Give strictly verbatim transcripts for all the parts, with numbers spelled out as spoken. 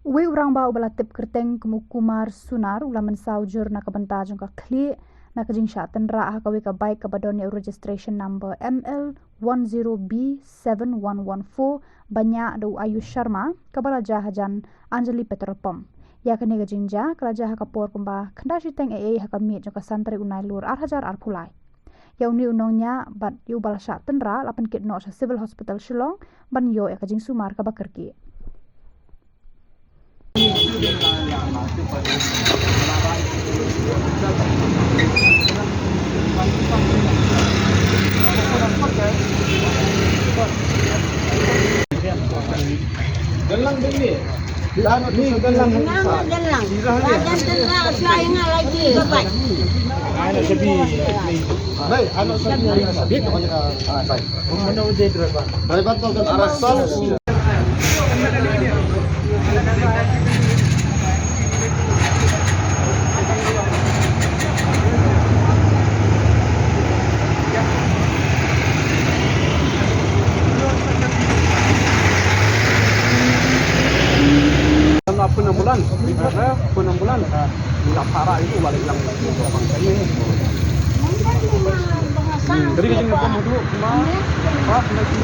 Uwei u rangbah uba la tip kyrteng kum u Kumar Sunar u la mynsaw jur na ka bynta jong ka khlieh na ka jingshah tynrah ha kawei ka bike kaba don ïa u registration number M L one zero B seven one one four ba ñiah da u Ayush Sharma kaba la jia hajan Anjali Petrol Pump. Ïa kane ka jingjia ka la jia ha ka por kumba khyndai shiteng eiei ha ka miet jong ka san tarik u Nailur ar hajar arphew lai. Ïa une u nongñiah bad ïa uba la shah tynrah la pynkit noh sha Civil Hospital Shillong ban ïoh ïa ka jingsumar kaba kyrkieh. Galang din ni. Ni galang. Galang, galang. Galang, galang. Saya ingat lagi, bapak. Anak sebi. Baik, anak sebi. Baik, baik. Mana udah driver? Driver tu kan arah sana. Phone ambulance, eh, phone ambulance. Ila para itu balik lang itu bang kami. Hmm, jadi kita mau dulu cuma pas lagi.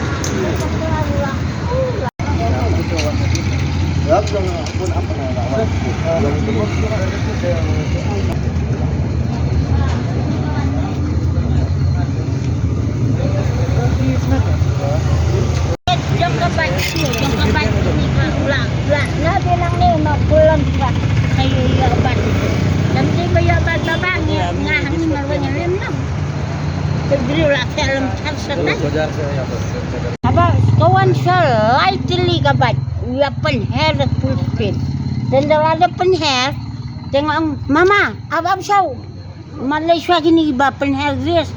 Jong ka bike tu, jong ka bike tu ni ka ulang, ulang. Nga bilang ni ma pulang ka. Kayu ïa bike tu. Nanti ba ïa bike ba ni nga ni ma wan lem no. Te briew la ka lem char sa tai. Haba ka wan sha lai tylli ka bike, ïa pynher da full speed. Te ynda la da pynher, te nga ong, "Mama, ap ap shaw." Mar lei shuwa kine kiba pynher grace.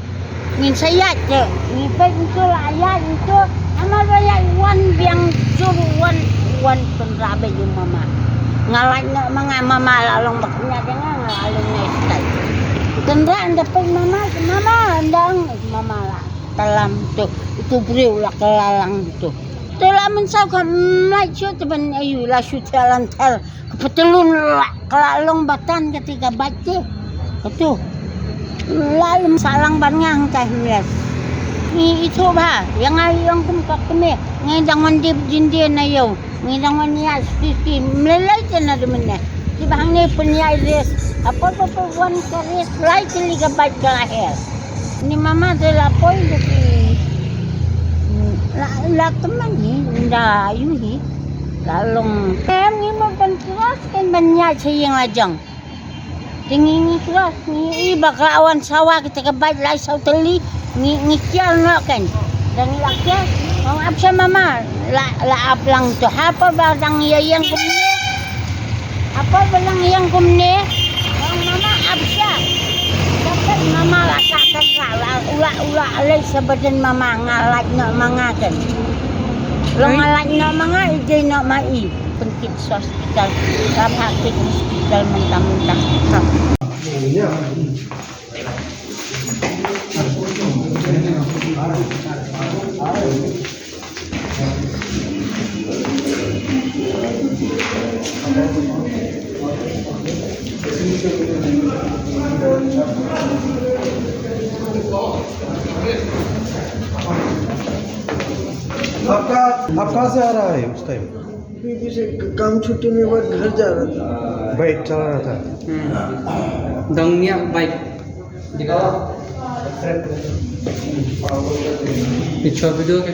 Ngin sa ïaid te. Ngi peit ntu la ïaid ntu. Namar ba ïaid wan biang jur wan, wan pynrah beit ïa u mama. Nga lait noh ma nga, mama la long ba kynjat ïa nga, nga la long na stai. Kynrah ynda peit mama, mama ynda ong mama la. Talam tu, itu briew la kylla lang tu. Tu la mynsaw ka mlai shu te ban ayu la shu te lan tel. Ka patlun la kylla long batan kati ka bike te. Katu. La lem sa lang ban ngang kai hmlet. Ni itu ba, yang ai yang kum ka kene. Ngai dang wan dip jin dia na yo. Ngi dang wan ïa ski ski mlelai te na de mynne. Ki ba hangne pynïaid race. Apa pa pa wan ka race lai tylli ka bike ka la her. Ni mama te la poi de ki la, la teman ni nda yu hi. La long. Em ngi mo ban cross kan ban ïaid sha ïing la jong. Te ngi ngi cross ngi i ba ka la wan sawa kita ka bike lai saw tylli ngi ngi kiar noh kan. Dang la kiar ong ap sha mama la la ap lang tu ha por ba dang ïa ïeng kumne. Ha por ba dang ïeng kumne ong mama ap sha. Dapat mama la ka ka la la ula ula alai sa badan mama nga lait noh ma nga kan. Long nga lait noh ma nga i dei noh ma i. Pynkit sha hospital, ka phah kit hospital mynta mynta. आपका, आप कहाँ से आ रहा है उस टाइम? बीबी से क-, काम छुट्टी होने के बाद घर जा रहा था। बाइक चला रहा था। हम्म। दंगिया बाइक। दिखा। पीछे वीडियो के।